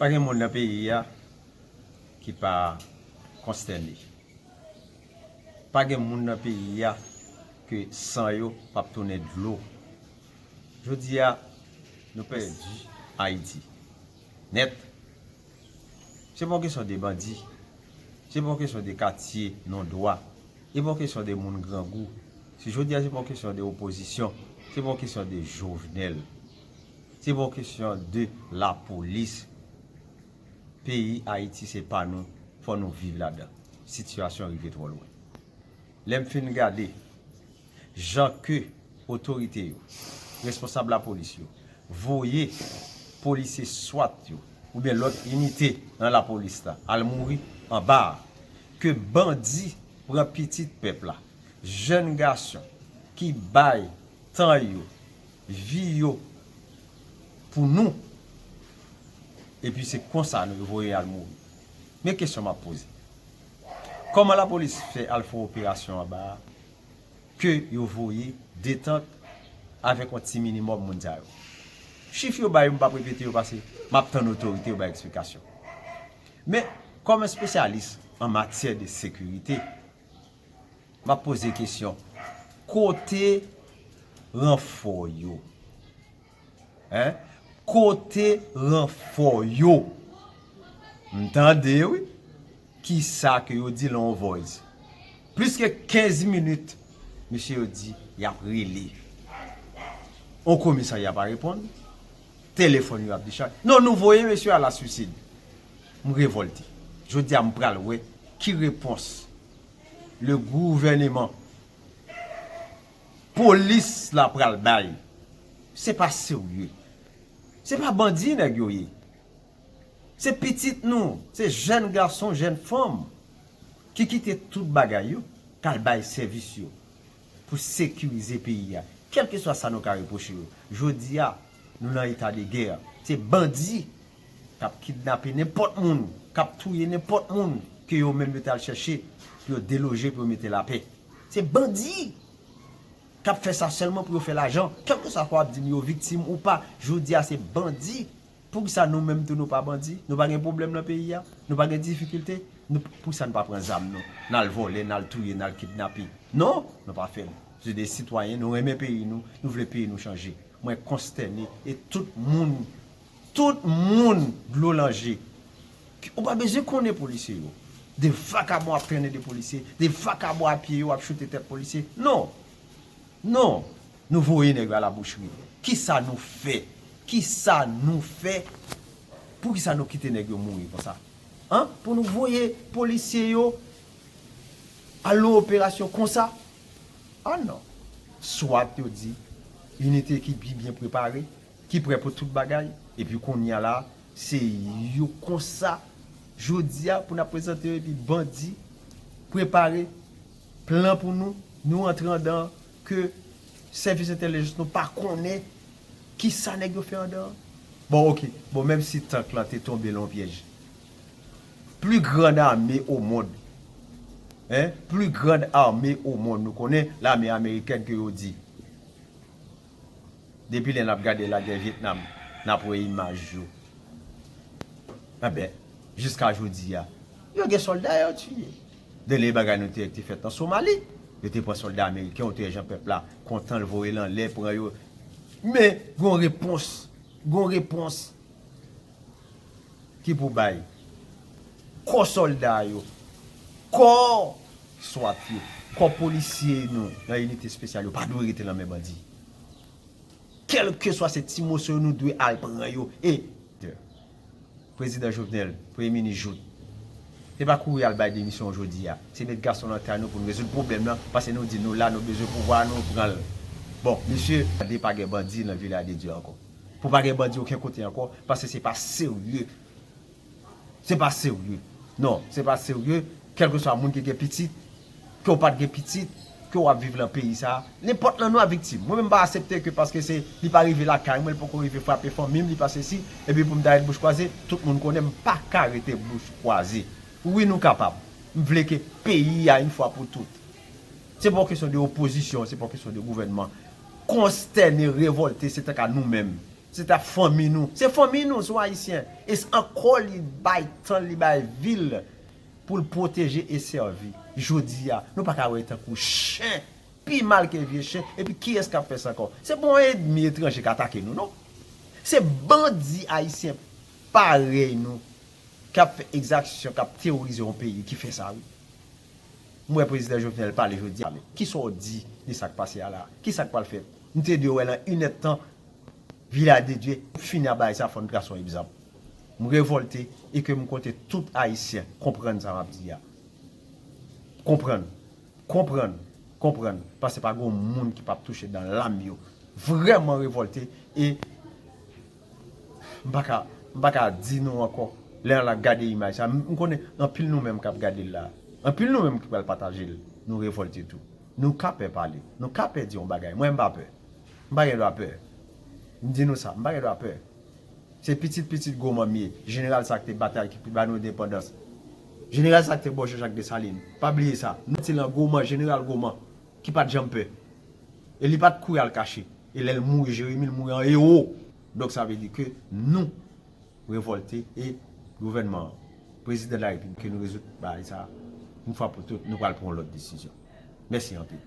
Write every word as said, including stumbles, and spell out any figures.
Pa gen moun nan peyi a ki pa konstène. Pa gen moun nan peyi a ke san yo p ap tounen dlo. Jodi a, nou pèdi Ayiti nèt. Se pa yon kesyon de bandi. Se pa yon kesyon de katye non dwa. Se pa yon kesyon de moun grangou. Si jodi a se pa yon kesyon de opozisyon, se pa yon kesyon de Jovenel. Se pa yon kesyon de lapolis. Peyi Ayiti se pa nou, fò nou viv ladan. Sitiyasyon rive twò lwen. Lè m fin gade jan ke otorite yo, responsab lapolis yo, voye polisye swat yo, oubyen lòt inite nan lapolis la al mouri anba a, ke bandi pran pitit pèp la, jèn gason ki bay tan yo, vi yo pou nou, epi se konsa nou voye al mouri. Men kesyon m ap poze. Kòman lapolis fè al fè operasyon anba a, ke yo voye detant avèk yon ti minimòm moun sa yo? Chif yo bay yo, m p ap repete yo pase m ap tann otorite yo bay eksplikasyon. Men, kòm espesyalis an matyè de sekirite, m ap poze kesyon, kote ranfò yo? Hein? Kote ranfò yo? M tande, wi. Kisa ke yo di lan yon voice? Plis ke kenz minit, mesye yo di y ap rele. On komisarya pa reponn. Telefòn yo ap dechaje. Non, nou voye mesye a la swisid. M revòlte. Jodi a, m pral wè ki repons le gouvèneman, polis la pral bay. Se pa serye. Se pa bandi nèg yo ye. Se pitit nou, se jèn gason, jèn fanm ki kite tout bagay yo, k al bay sèvis yo pou sekirize peyi a. Kèlkeswa sa nou ka repwoche yo, jodi a, nou nan eta de gè. Se bandi k ap kidnape nenpòt moun, k ap touye nenpòt moun ke yo menm yo t al chèche pou yo deloje, pou yo mete lapè. Se bandi k ap fè sa sèlman pou yo fè lajan. Kèlkeswa w ap di m yo viktim ou pa, jodi a se bandi. Poukisa nou menm tou nou pa bandi? Nou pa gen pwoblèm nan peyi a? Nou pa gen difikilte? Nou, poukisa nou pa pran zam nou? N al vòlè, n al touye, n al kidnape? Non, nou pa fè l. Se de sitwayen, nou renmen peyi nou, nou vle peyi nou chanje. Mwen konstène e tout moun, tout moun dlo lan je. Ou pa bezwen konnen polisye yo. De vakabon ap trennen de polisye, de vakabon a pye yo ap choute tèt polisye. Non. Non. Nou voye nèg yo a la boucherie. Kisa nou fè? Kisa nou fè? Poukisa nou kite nèg yo mouri konsa? Hein? Pou nou voye polisye yo al nan operasyon konsa? Ah non. Swat yo di, inite ki pi byen prepare, ki prè pou tout bagay. Epi kounye a la, se yo konsa, jodi a, pou n ap prezante yo, epi bandi prepare plan pou nou, nou antre andan, ke sèvis entèlijans nou pa konnen kisa nèg yo fè andan. Bon, oke. Bon, menm si tank lan te tonbe lan yon pyèj, plus grande armée au monde, hein, plus grande armée au monde, nou konnen lame amerikèn ke yo di. Depi lè n ap gade lagè Vyetnam, n ap wè imaj yo. Enben, jiska jodi a, yo gen sòlda yo tiye. Dènye bagay nou te wè ki te fèt an Somali, yo te pran sòlda ameriken, yo te wè jan pèp la kontan, l voye l anlè, pran yo. Men, gon repons, gon repons ki pou bay. Kò sòlda yo, kò swat yo, kò polisye nou nan inite espesyal yo pa dwe rete nan men bandi. Kèlkeswa se ti moso yo, nou dwe al pran yo. E, Prezidan Jovenel, Premye Minis Jout, se pa kouri al bay demisyon w jodi a. Se met gason nan kay nou pou n rezoud pwoblèm nan, paske nou di nou la, nou bezwen pouvwa a, nou pran l. Bon, mesye, tande pa gen bandi nan Vilaj de Dye ankò. Pou pa gen bandi okenn kote ankò, paske se pa serye. Se pa serye. Non, se pa serye. Kèlkeswa moun ki gen pitit, ke w pa t gen pitit, ke w ap viv lan peyi sa a, nenpòt lan nou a viktim. Mwen menm m pa aksepte ke paske se, li pa rive lakay mwen, li poko rive frape fanmi m, li pa sesi, epi pou m ta ret bouch kwaze, tout moun konnen m pa ka rete bouch kwaze. Wi, nou kapab. M vle ke peyi a, yon fwa pou tout. Se pa yon kesyon de opozisyon, se pa yon kesyon de gouvènman. Konstène, revòlte, se tankou nou menm. Se ta fanmi nou. Se fanmi nou, se yon Ayisyen. E s- ankò li bay tan, li bay vi l pou l pwoteje e sèvi. Jodi a, nou pa ka wè tankou chen, pi mal ke vye chen. Epi kiyès k ap fè sa ankò? Se pa yon ènmi etranje k atake nou, non. Se bandi ayisyen parèy nou k ap fè egzaksyon, k ap teworize yon peyi ki fè sa, wi. M wè prezidan Jovenel pale jodi a. Kisa w di de sa k pase a la? Kisa k pral fèt? M te dwe wè lan inèdtan Vila de Dye fini a bagay sa, fò n trase yon egzanp. M revòlte e ke m konte tout Ayisyen konprann sa m ap di a. Konprann. Konprann. Konprann. Paske pa gen moun ki p ap touche dan lam yo. Vrèman revòlte e m pa ka, m pa ka di nou ankò. Lè n ap gade imaj sa, m konnen anpil nou menm k ap gade l la. Anpil nou menm ki pral pataje l. Nou revòlte tou. Nou ka pè pale. Nou ka pè di yon bagay. Mwen m pa pè. M pa gen dwa pè. M di nou sa, m pa gen dwa pè. Se pitit pitit Goman m ye. Jeneral sa k te batay, ki ba nou endepandans. Jeneral sa k te bò Jean Jacques Dessalines. Pa bliye sa. Nou te lan Goman, jeneral Goman, ki pa t janm pè. E li pa t kouri al kache. E lè l mouri, Jeremi, l mouri an ewo. Donk sa vle di ke nou revòlte e gouvènman an, prezidan de la repiblik, ke nou rezoud bagay sa a. Yon fwa pou tout, nou pral pran yon lòt desizyon. Mèsi anpil.